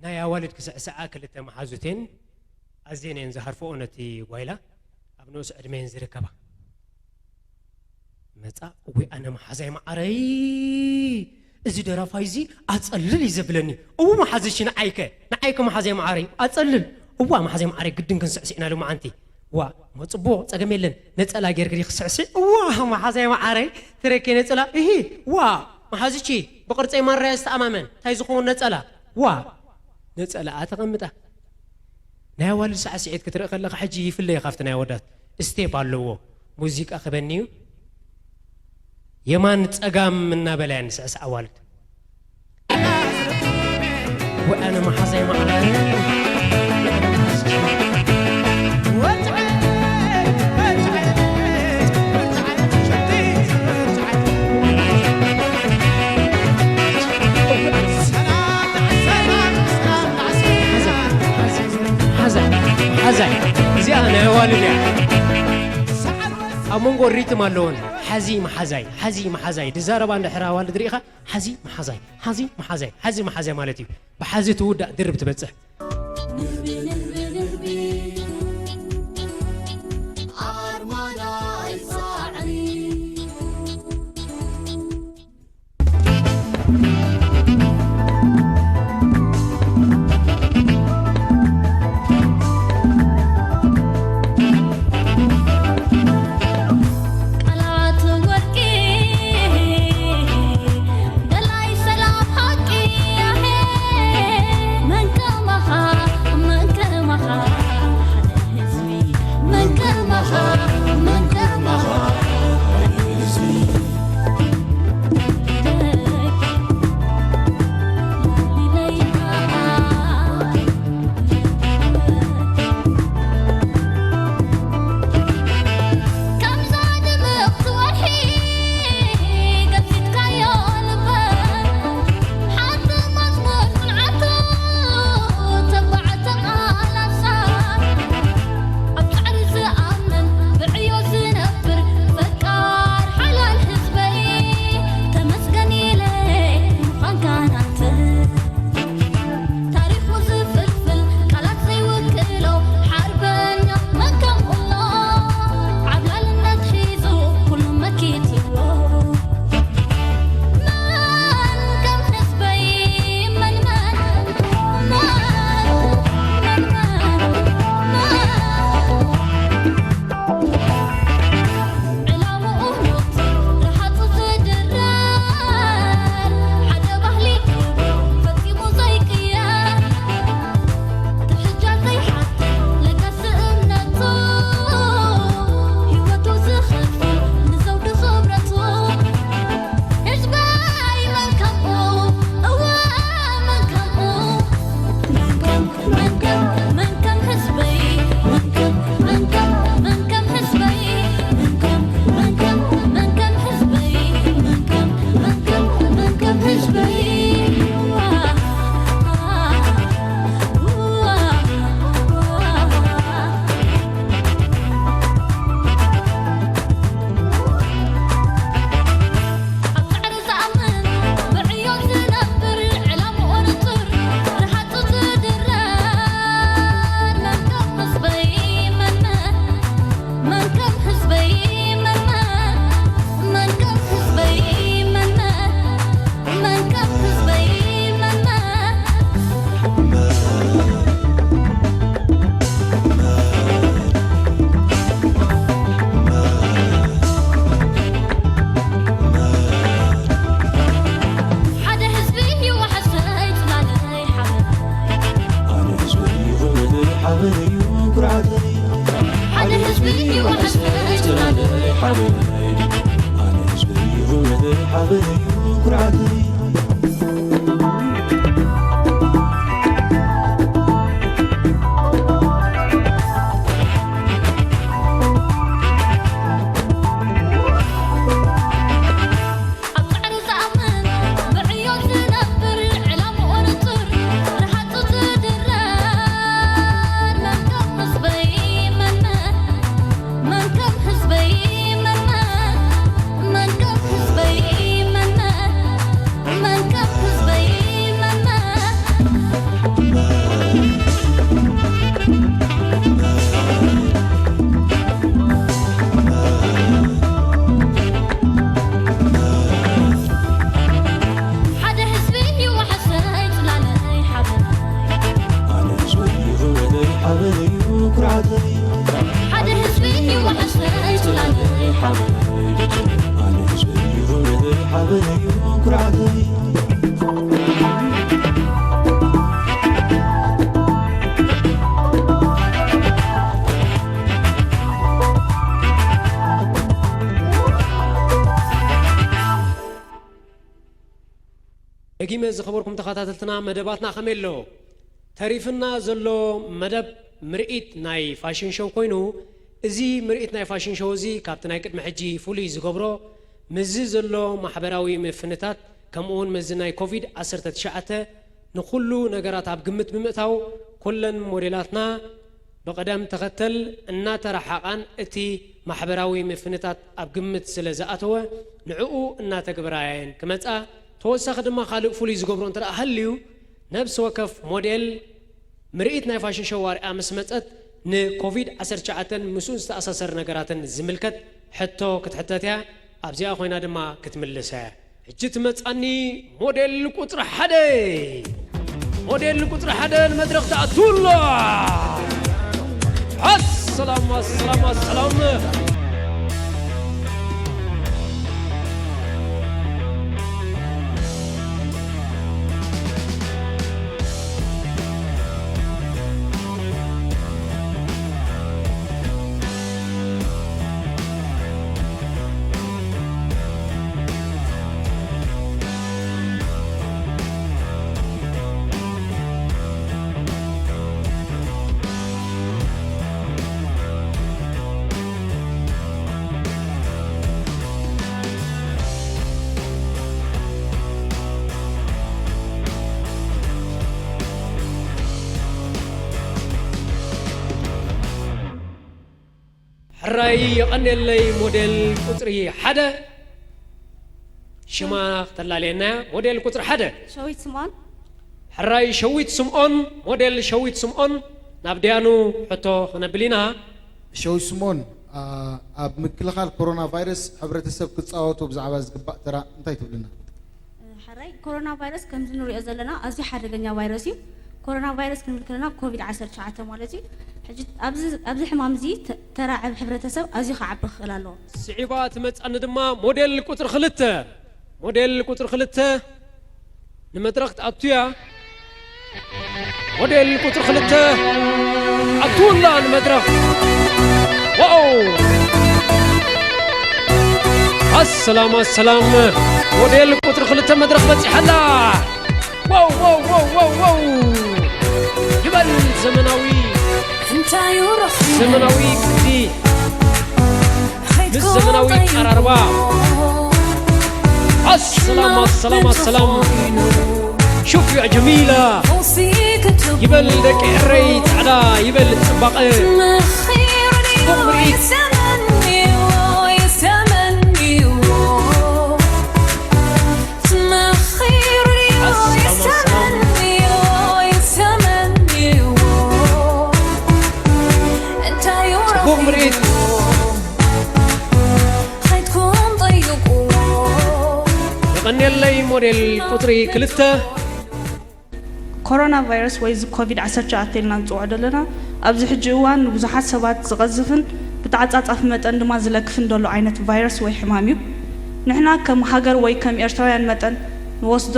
ናይ ኣዋልድ ክስዕስዓ ክልተ መሓዙቴን ኣዝየን እየን ዝሃርፈኦ ነቲ ጓይላ፣ ኣብ ንኡስ ዕድመ እየን ዝርከባ። መጻ፣ "እወይ ኣነ መሓዛይ መዓረይ፣ እዚ ደራፋይ እዚ ኣጸልል እዩ ዘብለኒ። እው መሓዝሽ ንዓይከ፣ ንዓይከ መሓዛይ መዓረይ ኣጸልል። እዋ መሓዛይ መዓረይ ግድን ክንስዕስዕ ኢና ሎማዓንቲ። ዋ፣ እሞ ጽቡቕ፣ ጸገም የለን። ነጸላ ጌርክ ዲኺ ክስዕስዕ? እዋ መሓዛይ መዓረይ፣ ትረኪ ነጸላ? እሂ፣ ዋ መሓዝቺ፣ ብቕርጸይ ማራ እየ ዝተኣማመን። እንታይ ዝኸውን ነጸላ? ዋ ነጸላኣ ተቐምጣ። ናይ ኣዋልድ ሳዕስዒት ክትርኢ ከለኻ ሕጂ ይፍለ እዩ ካብቲ ናይ ኣወዳት። ስቴፕ ኣለዎ። ሙዚቃ ክበኒ እዩ። የማን ጸጋም እናበላ እየን ዝስዕስዓ ኣዋልድ። ወኣነ መሓዛይ መዓረይ። ሓዛይ፣ ሓዛይ፣ ሓዛይ። እዚኣ ናይ ኣዋልድ እያ። ኣብ መንጎ ሪትም ኣለዎን። ሓዚ መሓዛይ፣ ሓዚ መሓዛይ። ድዛረባ እንድሕር ኣዋልድ ርኢኻ፣ ሓዚ መሓዛይ፣ ሓዚ መሓዛይ፣ ሓዚ መሓዛይ ማለት እዩ። ብሓዚ ትውዳእ ድርብ ትበጽሕ። ኣነ ህዝበይ ይኹን ሓበነይ ይኹን ኩርዓተይ። ደጊመ ዝኸበርኩም ተኸታተልትና፣ መደባትና ከመይ ኣሎ? ተሪፍና ዘሎ መደብ ምርኢት ናይ ፋሽን ሾው ኮይኑ፣ እዚ ምርኢት ናይ ፋሽን ሾው እዚ ካብቲ ናይ ቅድሚ ሕጂ ፍሉይ ዝገብሮ፣ ምስዚ ዘሎ ማሕበራዊ ምፍንታት፣ ከምኡውን ምስዚ ናይ ኮቪድ ዓሰርተ ትሽዓተ ንኹሉ ነገራት ኣብ ግምት ብምእታው፣ ኩለን ሞዴላትና ብቕደም ተኸተል እናተረሓቓን እቲ ማሕበራዊ ምፍንታት ኣብ ግምት ስለ ዝኣተወ፣ ንዕኡ እናተግበራየን ክመጻ፣ ተወሳኺ ድማ ካልእ ፍሉይ ዝገብሮ እንተ ደኣ ሃልዩ፣ ነብሲ ወከፍ ሞዴል ምርኢት ናይ ፋሽን ሾው ኣርእያ ምስ መጸት፣ ንኮቪድ ዓሰርተ ትሽዓተን ምስኡን ዝተኣሳሰር ነገራትን ዝምልከት ሕቶ ክትሕተት እያ። ኣብዚኣ ኮይና ድማ ክትምልስ እያ። ሕጂ ትመጻኒ ሞዴል ቁጽሪ ሓደ። ሞዴል ቁጽሪ ሓደ ንመድረኽ ትኣቱ ኣላ። ኣሰላም፣ ኣሰላም፣ ኣሰላም። ሕራይ የቐንየለይ ሞዴል ቁጽሪ ሓደ። ሽማ ክተላልየና እያ። ሞዴል ቁጽሪ ሓደ። ሸዊት ስምኦን። ሕራይ ሸዊት ስምኦን፣ ሞዴል ሸዊት ስምኦን፣ ናብ ደያኑ ሕቶ ክነብል ኢና። ሸዊት ስምኦን፣ ኣ-፣ ኣብ ምክልኻል ኮሮና ቫይረስ ሕብረተሰብ ክጻወቶ ብዛዕባ ዝግባእ ተራ እንታይ ትብልና? ሕራይ፣ ኮሮና ቫይረስ ከምዚ ንሪኦ ዘለና ኣዝዩ ሓደገኛ ቫይረስ እዩ። ኮሮና ቫይረስ ክንብል ከለና ኮቪድ ዓሰርተ ትሽዓተ ማለት እዩ። ሕጂ ኣብዚ፣ ኣብዚ ሕማም እዚ ተ-፣ ተራ ኣብ ሕብረተሰብ ኣዝዩ ክዓቢ ክኽእል ኣለዎ። ስዒባ ትመጻኒ ድማ ሞዴል ቁጽሪ ክልተ። ሞዴል ቁጽሪ ክልተ ንመድረኽ ትኣቱ እያ። ሞዴል ቁጽሪ ክልተ ኣትውላ ንመድረኽ። ዋው! ኣሰላም፣ ኣሰላም። ሞዴል ቁጽሪ ክልተ መድረኽ በጺሓ ኣላ። ዋው፣ ዋው፣ ዋው፣ ዋው፣ ዋው! ይበል ዘመናዊ፣ እንታይ እዩ ረኺቡ? ዘመናዊ ቅዲ ምስ ዘመናዊ ኣቀራርባ። ኣሰላም፣ ኣሰላም፣ ኣሰላም። ሹፍ ያ ጀሚላ። ይበል ደቂ ኤረይ ጻዕዳ፣ ይበል ጽባቐ። ጽቡቕ ምርኢት። ኣሰላም፣ ኣሰላም። ጽቡቕ ምርኢት። የቐንየለይ ሞዴል ቁጽሪ ክልተ። ኮሮና ቫይረስ ወይ እዚ ኮቪድ ዓሰርተ ትሽዓተ ኢልና ንጽውዖ ዘለና፣ ኣብዚ ሕጂ እዋን ንብዙሓት ሰባት ዝቐዝፍን ብተዓጻጻፊ መጠን ድማ ዝለክፍን ዘሎ ዓይነት ቫይረስ ወይ ሕማም እዩ። ንሕና ከም ሃገር ወይ ከም ኤርትራውያን መጠን ንወስዶ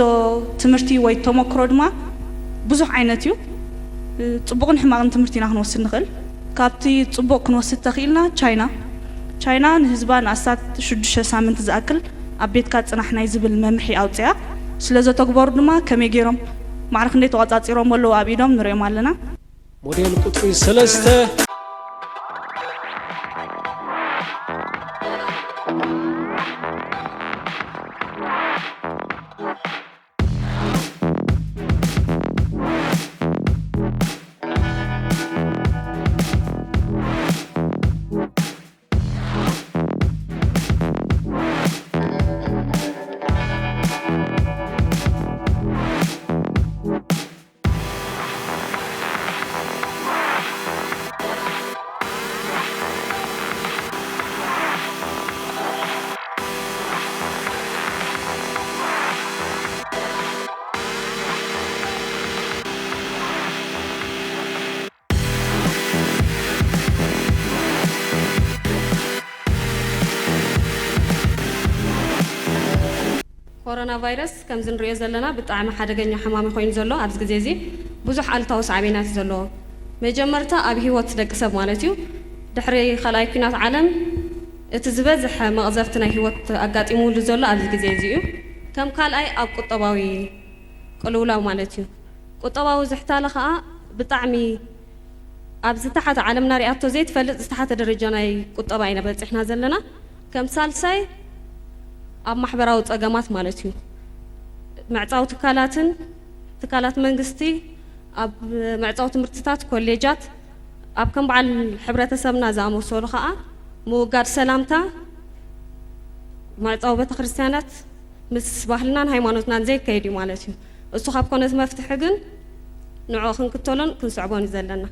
ትምህርቲ ወይ ተመክሮ ድማ ብዙሕ ዓይነት እዩ። ጽቡቕን ሕማቕን ትምህርቲ ኢና ክንወስድ ንኽእል። ካብቲ ጽቡቕ ክንወስድ ተኽኢልና ቻይና፣ ቻይና ንህዝባ ንኣስታት ሽዱሽተ ሳምንቲ ዝኣክል ኣብ ቤትካ ጽናሕ ናይ ዝብል መምርሒ ኣውጺኣ። ስለ ዘተግበሩ ድማ ከመይ ገይሮም ማዕረ ክንደይ ተቖጻጺሮም ኣለዉ ኣብ ኢዶም ንሪኦም ኣለና። ሞዴል ቁጽሪ ሰለስተ። ኮሮና ቫይረስ ከምዚ ንሪኦ ዘለና ብጣዕሚ ሓደገኛ ሕማም ኮይኑ ዘሎ ኣብዚ ግዜ እዚ ብዙሕ ኣሉታዊ ሳዕቤናት እዩ ዘለዎ። መጀመርታ ኣብ ህይወት ደቂ ሰብ ማለት እዩ። ድሕሪ ካልኣይ ኲናት ዓለም እቲ ዝበዝሐ መቕዘፍቲ ናይ ህይወት ኣጋጢሙሉ ዘሎ ኣብዚ ግዜ እዚ እዩ። ከም ካልኣይ ኣብ ቁጠባዊ ቅልውላው ማለት እዩ። ቁጠባዊ ዝሕታለ ኸኣ ብጣዕሚ ኣብ ዝተሓተ ዓለምና ሪኣቶ ዘይትፈልጥ ዝተሓተ ደረጃ ናይ ቁጠባ ኢና በጺሕና ዘለና። ከም ሳልሳይ ኣብ ማሕበራዊ ጸገማት ማለት እዩ። ምዕጻው ትካላትን ትካላት መንግስቲ፣ ኣብ ምዕጻው ትምህርትታት፣ ኮሌጃት፣ ኣብ ከም በዓል ሕብረተሰብና ዝኣመሰሉ ኸኣ ምውጋድ ሰላምታ፣ ምዕጻው ቤተክርስትያናት ምስ ባህልናን ሃይማኖትናን ዘይከይድ እዩ ማለት እዩ። እሱ ካብ ኮነ እቲ መፍትሒ ግን ንዕኡ ክንክተሎን ክንስዕቦን እዩ ዘለና።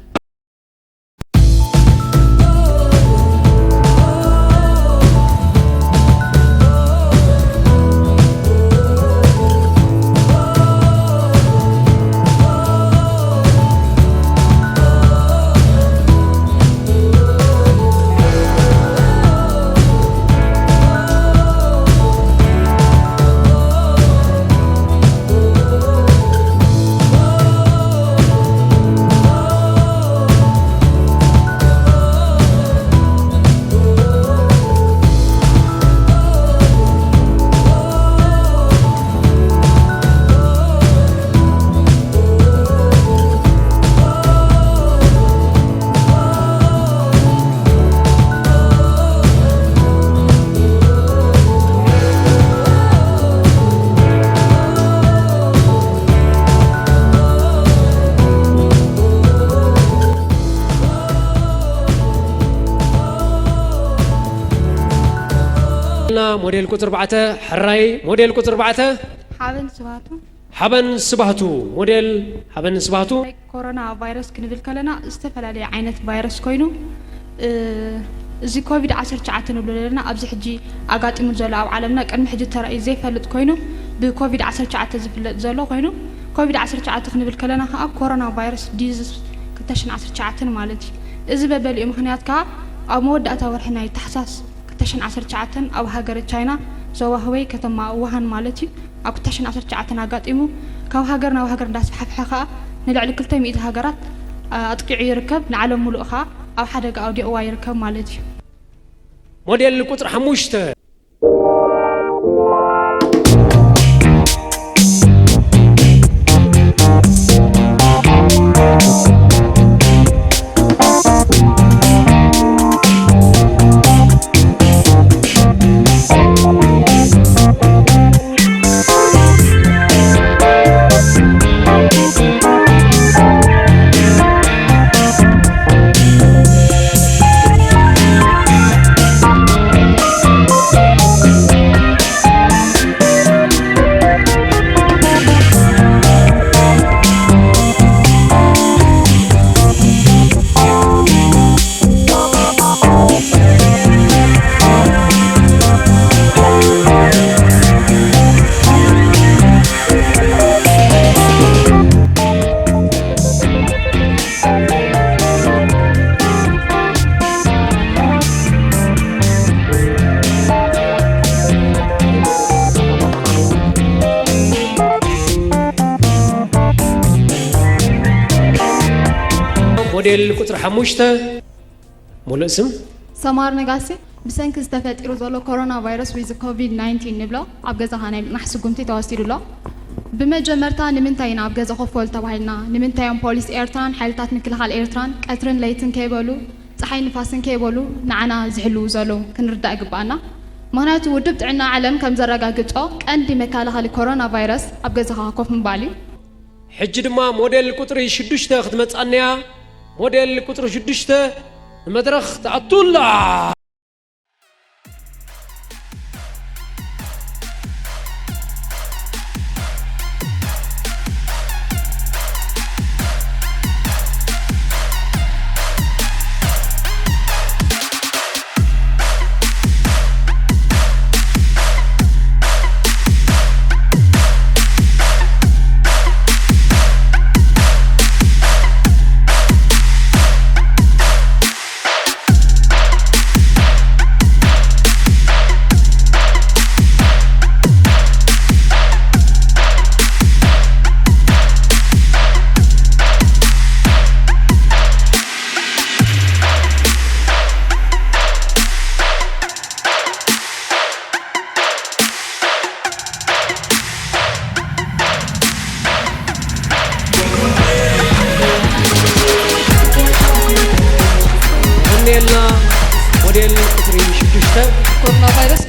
ሞዴል ቁፅሪ ኣርባዕተ ሕራይ፣ ሞዴል ቁፅሪ ኣርባዕተ ሓበን ስባቱ። ሓበን ስባህቱ፣ ሞዴል ሓበን ስባህቱ። ናይ ኮሮና ቫይረስ ክንብል ከለና ዝተፈላለየ ዓይነት ቫይረስ ኮይኑ፣ እ፣ እዚ ኮቪድ ዓሰርተ ትሽዓተ ንብሎ ዘለና ኣብዚ ሕጂ ኣጋጢሙ ዘሎ ኣብ ዓለምና ቅድሚ ሕጂ ተራእዩ ዘይፈልጥ ኮይኑ ብኮቪድ ዓሰርተ ትሽዓተ ዝፍለጥ ዘሎ ኮይኑ፣ ኮቪድ ዓሰርተ ትሽዓተ ክንብል ከለና ከዓ ኮሮና ቫይረስ ዲዝስ ክልተ ሽሕን ዓሰርተ ትሽዓተን ማለት እዩ። እዚ በበሊኡ ምኽንያት ከዓ ኣብ መወዳእታ ወርሒ ናይ ታሕሳስ ክልተ ሽሕን ዓሰርተ ትሽዓተን ኣብ ሃገረ ቻይና ዞባ ሁበይ ከተማ ውሃን ማለት እዩ ኣብ ክልተ ሽሕን ዓሰርተ ትሽዓተን ኣጋጢሙ ካብ ሃገር ናብ ሃገር እንዳስፋሕፍሐ ከዓ ንልዕሊ ክልተ ሚእቲ ሃገራት ኣጥቂዑ ይርከብ። ንዓለም ሙሉእ ከዓ ኣብ ሓደጋ ኣውዲቕዋ ይርከብ ማለት እዩ። ሞዴል ቁፅሪ ሓሙሽተ። ሞዴል ቁፅሪ ሓሙሽተ። ሙሉእ ስም? ሰማር ነጋሲ። ብሰንኪ ዝተፈጢሩ ዘሎ ኮሮና ቫይረስ ወይ ኮቪድ ናይንቲን ንብሎ ኣብ ገዛኻ ናይ ምጽናሕ ስጉምቲ ተወሲዱ ኣሎ። ብመጀመርታ ንምንታይ ኢና ኣብ ገዛ ኮፍ በሉ ተባሂልና? ንምንታይ እዮም ፖሊስ ኤርትራን ሓይልታት ምክልኻል ኤርትራን ቀትርን ለይትን ከይበሉ፣ ጸሓይ ንፋስን ከይበሉ ንዓና ዝሕልዉ ዘለዉ? ክንርዳእ ይግባኣና። ምኽንያቱ ውድብ ጥዕና ዓለም ከም ዘረጋግጾ ቀንዲ መከላኸሊ ኮሮና ቫይረስ ኣብ ገዛኻ ኮፍ ምባል እዩ። ሕጂ ድማ ሞዴል ቁጽሪ ሽዱሽተ ክትመጻና እያ። ሞዴል ቁጽሪ ሽዱሽተ ንመድረኽ ትኣቱ ኣላ።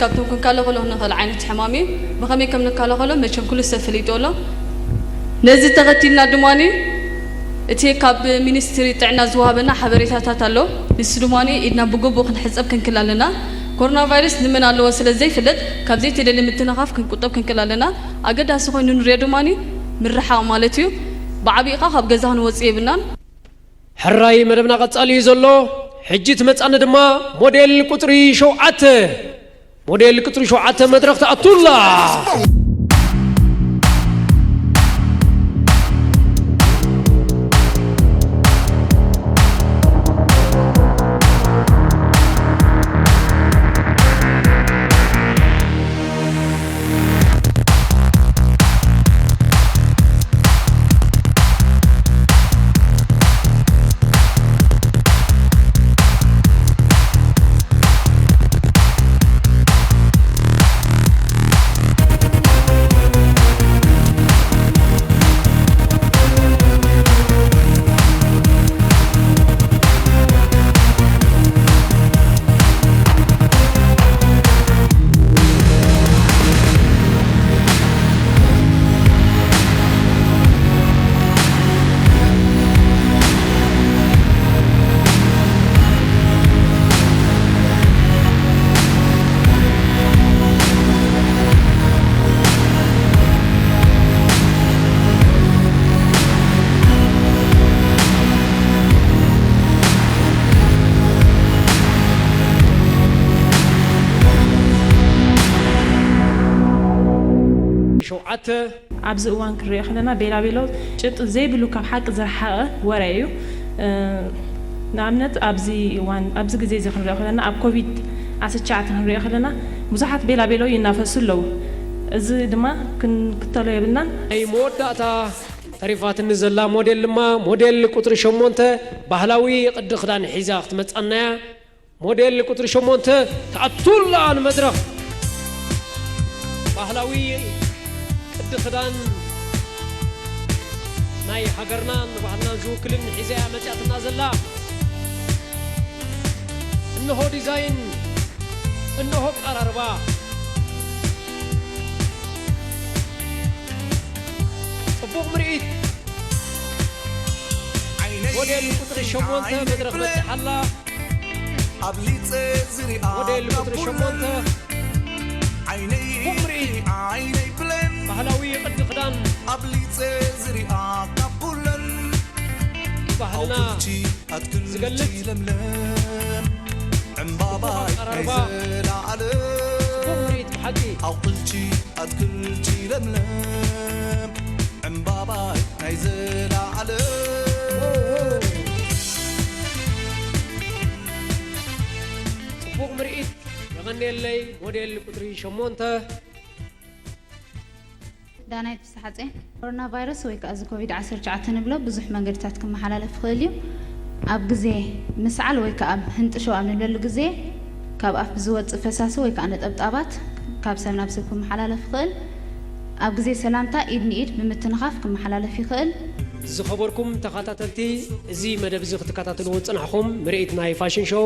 ካብቶም ክንከላኸሎ ንኽእል ዓይነት ሕማም እዩ። ብኸመይ ከም ንከላኸሎ መቸም ኩሉ ሰብ ፈሊጡ ኣሎ። ነዚ ተኸቲልና ድማ እቲ ካብ ሚኒስትሪ ጥዕና ዝወሃበና ሓበሬታታት ኣሎ። ንሱ ድማ ኢድና ብግቡእ ክንሕጸብ ክንክእል ኣለና። ኮሮና ቫይረስ ንመን ኣለዎ ስለ ዘይፍለጥ ካብ ዘይተደሊ ምትንኻፍ ክንቁጠብ ክንክእል ኣለና። ኣገዳሲ ኮይኑ ንሪኦ ድማ ምርሓቕ ማለት እዩ። ብዓቢኡ ካብ ገዛ ክንወጽእ የብልናን። ሕራይ መደብና ቀጻሊ እዩ ዘሎ። ሕጂ ትመጻኒ ድማ ሞዴል ቁጽሪ ሸውዓተ። ሞዴል ቁጽሪ ሸውዓተ መድረኽ ትኣቱላ። ሸውዓተ። ኣብዚ እዋን ክንሪኦ ከለና ቤላቤሎ ጭብጢ ዘይብሉ ካብ ሓቂ ዝረሓቐ ወረ እዩ። ንኣብነት ኣብዚ እዋን ኣብዚ ግዜ እዚ ክንሪኦ ከለና ኣብ ኮቪድ ዓሰርተ ትሽዓተ ክንሪኦ ከለና ብዙሓት ቤላቤሎ ይናፈሱ ኣለዉ። እዚ ድማ ክንክተሎ የብልናን። ናይ መወዳእታ ተሪፋትኒ ዘላ ሞዴል ድማ ሞዴል ቁጽሪ ሸሞንተ ባህላዊ ቅዲ ክዳን ሒዛ ክትመጻና እያ። ሞዴል ቁጽሪ ሸሞንተ ትኣቱላ ንመድረኽ። ባህላዊ ቅዲ ክዳን ናይ ሃገርናን ባህልናን ዝውክልን ሒዛ እያ መጺኣትና ዘላ። እንሆ ዲዛይን፣ እንሆ ኣቀራርባ። ጽቡቕ ምርኢት። ሞዴል ቁጽሪ ሸሞንተ መድረኽ በጺሓ ኣላ። ሞዴል ቁጽሪ ሸሞንተ ጽቡቕ ምርኢት። ባህላዊ ቅዲ ክዳን። ባህልና ዝገልጽ ጽቡቕ ኣቀራርባ። ጽቡቕ ምርኢት ብሓቂ። ኣትክልቲ ለምለም ዕምባባይ ናይ ዘላለም። ጽቡቕ ምርኢት። የቐንየለይ። ሞዴል ቁጽሪ ሸሞንተ። ዳናይት ፍስሓጼን። ኮሮና ቫይረስ ወይ ከዓ እዚ ኮቪድ ዓሰርተ ትሽዓተ ንብሎ ብዙሕ መንገድታት ክመሓላለፍ ይኽእል እዩ። ኣብ ግዜ ምስዓል ወይ ከዓ ኣብ ህንጥሾ ኣብ ንብለሉ ግዜ ካብ ኣፍ ብዝወፅእ ፈሳሲ ወይ ከዓ ነጠብጣባት ካብ ሰብ ናብ ሰብ ክመሓላለፍ ይኽእል። ኣብ ግዜ ሰላምታ ኢድ ንኢድ ብምትንኻፍ ክመሓላለፍ ይኽእል። ዝኸበርኩም ተኸታተልቲ እዚ መደብ እዚ ክትከታተልዎ ዝጸናሕኩም ምርኢት ናይ ፋሽን ሾው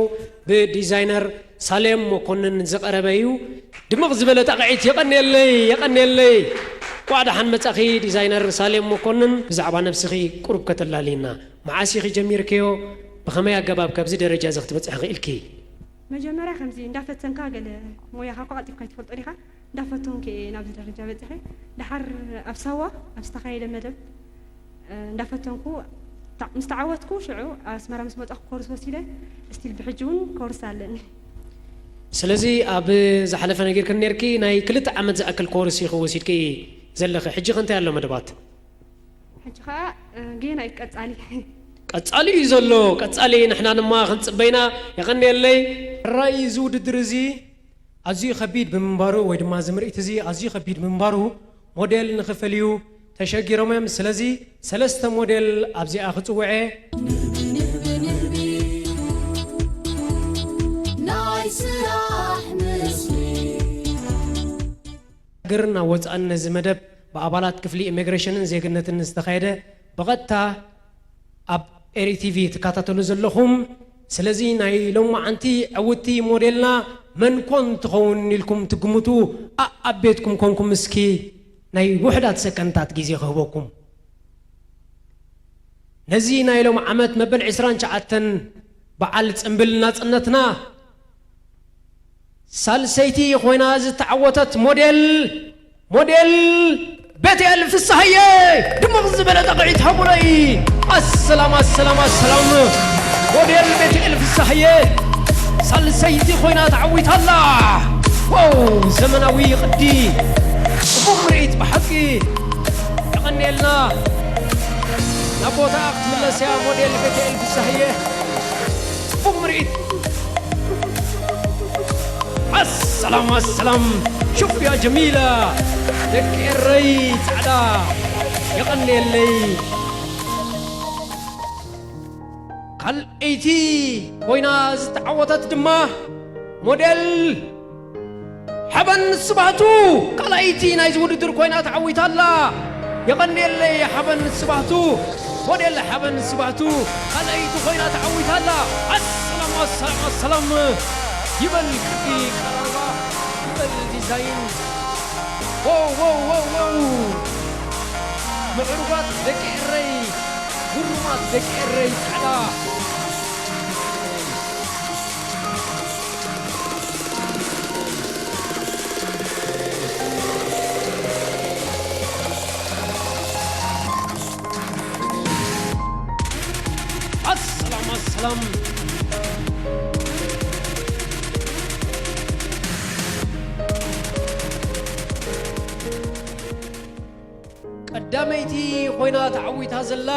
ብዲዛይነር ሳሌም መኮንን ዝቐረበ እዩ። ድምቕ ዝበለ ጣቕዒት የቐንየለይ የቐንየለይ። እንኳዕ ደሓን መጻኺ ዲዛይነር ሳሌም መኮንን። ብዛዕባ ነብስኺ ቁሩብ ከተላልይና። መዓስ ኢኺ ጀሚርክዮ? ብኸመይ ኣገባብ ካብዚ ደረጃ እዚ ክትበጽሒ ክኢልኪ? መጀመርያ ከምዚ እንዳፈተንካ ገለ ሞያኻ እኮ ቀልጢፍካ ኣይትፈልጦን ኢኻ። እንዳፈተንኩ እየ ናብዚ ደረጃ በጺሐ። ደሓር ኣብ ሳዋ ኣብ ዝተኻየደ መደብ እንዳፈተንኩ ምስ ተዓወትኩ ሽዑ ኣስመራ ምስ መጻኹ ኮርስ ወሲደ። ስቲል ብሕጂ እውን ኮርስ ኣለኒ። ስለዚ ኣብ ዝሓለፈ ነጊርክን ነርኪ ናይ ክልተ ዓመት ዝኣክል ኮርስ ኢኺ ወሲድኪ ዘለኺ። ሕጂ ከ እንታይ ኣሎ መደባት? ሕጂ ኸኣ ጌና እዩ ቀጻሊ። ቀጻሊ እዩ ዘሎ። ቀጻሊ ንሕና ድማ ክንጽበይና። የቐንየለይ። ራእይ እዚ ውድድር እዚ ኣዝዩ ከቢድ ብምንባሩ ወይ ድማ እዚ ምርኢት እዚ ኣዝዩ ከቢድ ብምንባሩ ሞዴል ንኽፈልዩ ተሸጊሮም እዮም። ስለዚ ሰለስተ ሞዴል ኣብዚኣ ክጽውዕ እየ። ናይ ስራሕ ምስሊ ግርና ወፃእን ነዚ መደብ ብኣባላት ክፍሊ ኢሚግሬሽንን ዜግነትን ዝተኻየደ ብቐጥታ ኣብ ኤሪ ቲቪ ትከታተሉ ዘለኹም። ስለዚ ናይ ሎማዓንቲ ዕውቲ ሞዴልና መን ኮን ትኸውን ኢልኩም ትግምቱ? ኣኣብ ቤትኩም ኮንኩም እስኪ ናይ ውሕዳት ሰከንታት ግዜ ክህበኩም። ነዚ ናይ ሎም ዓመት መበል ዕስራን ትሽዓተን በዓል ጽምብል ናጽነትና ሳልሰይቲ ኮይና ዝተዓወተት ሞዴል፣ ሞዴል ቤትኤል ፍስሃየ፣ ድምቕ ዝበለ ጣቕዒት ሃቡለይ። ኣሰላም፣ ኣሰላም፣ ኣሰላም። ሞዴል ቤትኤል ፍስሃየ ሳልሰይቲ ኮይና ተዓዊታ ኣላ። ዋው፣ ዘመናዊ ቅዲ፣ ጽቡቕ ምርኢት ብሓቂ። የቐንየልና። ናብ ቦታኣ ክትምለስ እያ ሞዴል ቤትኤል ፍስሃየ። ጽቡቕ ምርኢት። ኣሰላም፣ ኣሰላም። ሹፍ ያ ጀሚላ፣ ደቂ ኤረይ ጻዕዳ። የቐንየለይ። ካልኣይቲ ኮይና ዝተዓወተት ድማ ሞዴል ሓበን ስባህቱ ካልኣይቲ ናይዚ ውድድር ኮይና ተዓዊታ ኣላ። የቐንየለይ ሓበን ስባህቱ፣ ሞዴል ሓበን ስባህቱ ካልኣይቲ ኮይና ተዓዊታ ኣላ። ኣሰላም፣ ኣሰላም፣ ኣሰላም ይበል ቅዲ ቀራርባ፣ ይበል ዲዛይን። ዎው፣ ዎው፣ ዎው፣ ዎው። ምዕሩጋት ደቂ ኤረይ፣ ግሩማት ደቂ ኤረይ ጻዕዳ። ኣሰላም፣ ኣሰላም። ቀዳመይቲ ኮይና ተዓዊታ ዘላ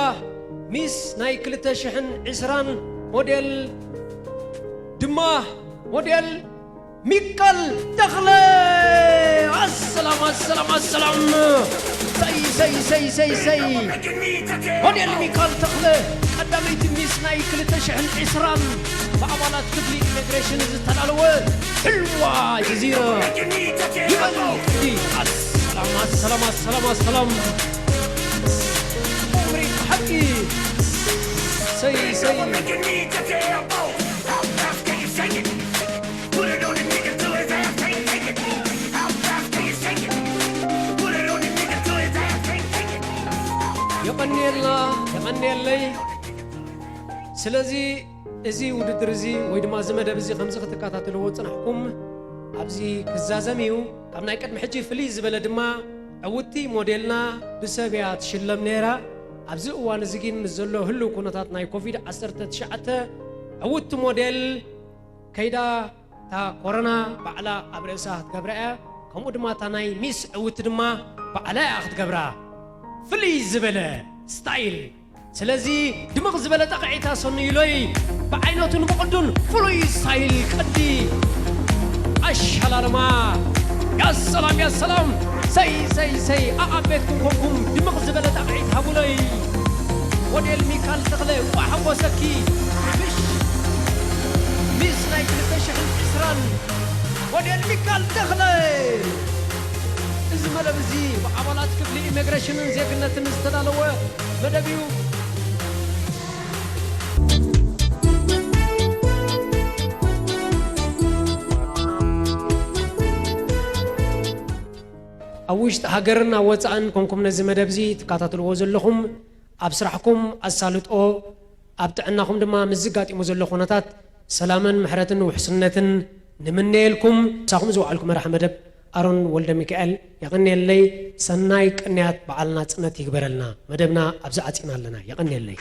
ሚስ ናይ ክልተ ሽሕን ዕስራን ሞዴል ድማ ሞዴል ሚካል ተኽለ። ኣሰላም፣ ኣሰላም፣ ኣሰላም። ሰይ፣ ሰይ፣ ሰይ፣ ሰይ፣ ሰይ። ሞዴል ሚካል ተኽለ ቀዳመይቲ ሚስ ናይ ክልተ ሽሕን ዕስራን ብኣባላት ክፍሊ ኢሚግሬሽን ዝተዳለወ ሕልዋ ጀዚራ ይበል። ኣሰላም፣ ኣሰላም፣ ኣሰላም፣ ኣሰላም። ምርኢት ሓቂ። ሰይ፣ ሰይ። የቐንየልና፣ የቐንየለይ። ስለዚ እዚ ውድድር እዚ ወይ ድማ እዚ መደብ እዚ ከምዚ ክትከታተልዎ ዝጸናሕኩም ኣብዚ ክዛዘም እዩ። ካብ ናይ ቅድሚ ሕጂ ፍልይ ዝበለ ድማ ዕውትቲ ሞዴልና ብሰብ እያ ትሽለም ነይራ። ኣብዚ እዋን እዚ ግን ምስ ዘሎ ህሉው ኩነታት ናይ ኮቪድ ዓሰርተ ትሽዓተ ዕውትቲ ሞዴል ከይዳ እታ ኮሮና ባዕላ ኣብ ርእሳ ክትገብራ እያ። ከምኡ ድማ እታ ናይ ሚስ ዕውትቲ ድማ ባዕላ እያ ክትገብራ። ፍልይ ዝበለ ስታይል። ስለዚ ድምቕ ዝበለ ጣቕዒት ኣሰንዩለይ። ብዓይነቱን ብቕዱን ፍሉይ ስታይል ቅዲ ኣሸላልማ። ያ ሰላም፣ ያ ሰላም። ሰይ፣ ሰይ፣ ሰይ። ኣኣብ ቤትኩም ኮንኩም ድምቕ ዝበለ ጣቕዒት ሃቡለይ። ሞዴል ሚካል ተኽለ፣ እንቋዕ ሓጎሰኪ። ምሽ ሚስ ናይ ክልተ ሽሕን ዕስራን ሞዴል ሚካል ተኽለ። እዚ መደብ እዚ ብኣባላት ክፍሊ ኢሚግሬሽንን ዜግነትን ዝተዳለወ መደብ እዩ። ኣብ ውሽጢ ሃገርን ኣብ ወጻእን ኮንኩም ነዚ መደብ እዚ ትከታተልዎ ዘለኹም፣ ኣብ ስራሕኩም ኣሳልጦ፣ ኣብ ጥዕናኹም ድማ ምስ ዝጋጢሙ ዘሎ ኩነታት ሰላምን ምሕረትን ውሕስነትን ንምነየልኩም። ምሳኹም ዝወዓልኩ መራሕ መደብ ኣሮን ወልደ ሚካኤል። የቐንየለይ። ሰናይ ቅንያት በዓል ናጽነት ይግበረልና። መደብና ኣብዚ ዓጺና ኣለና። የቐንየለይ።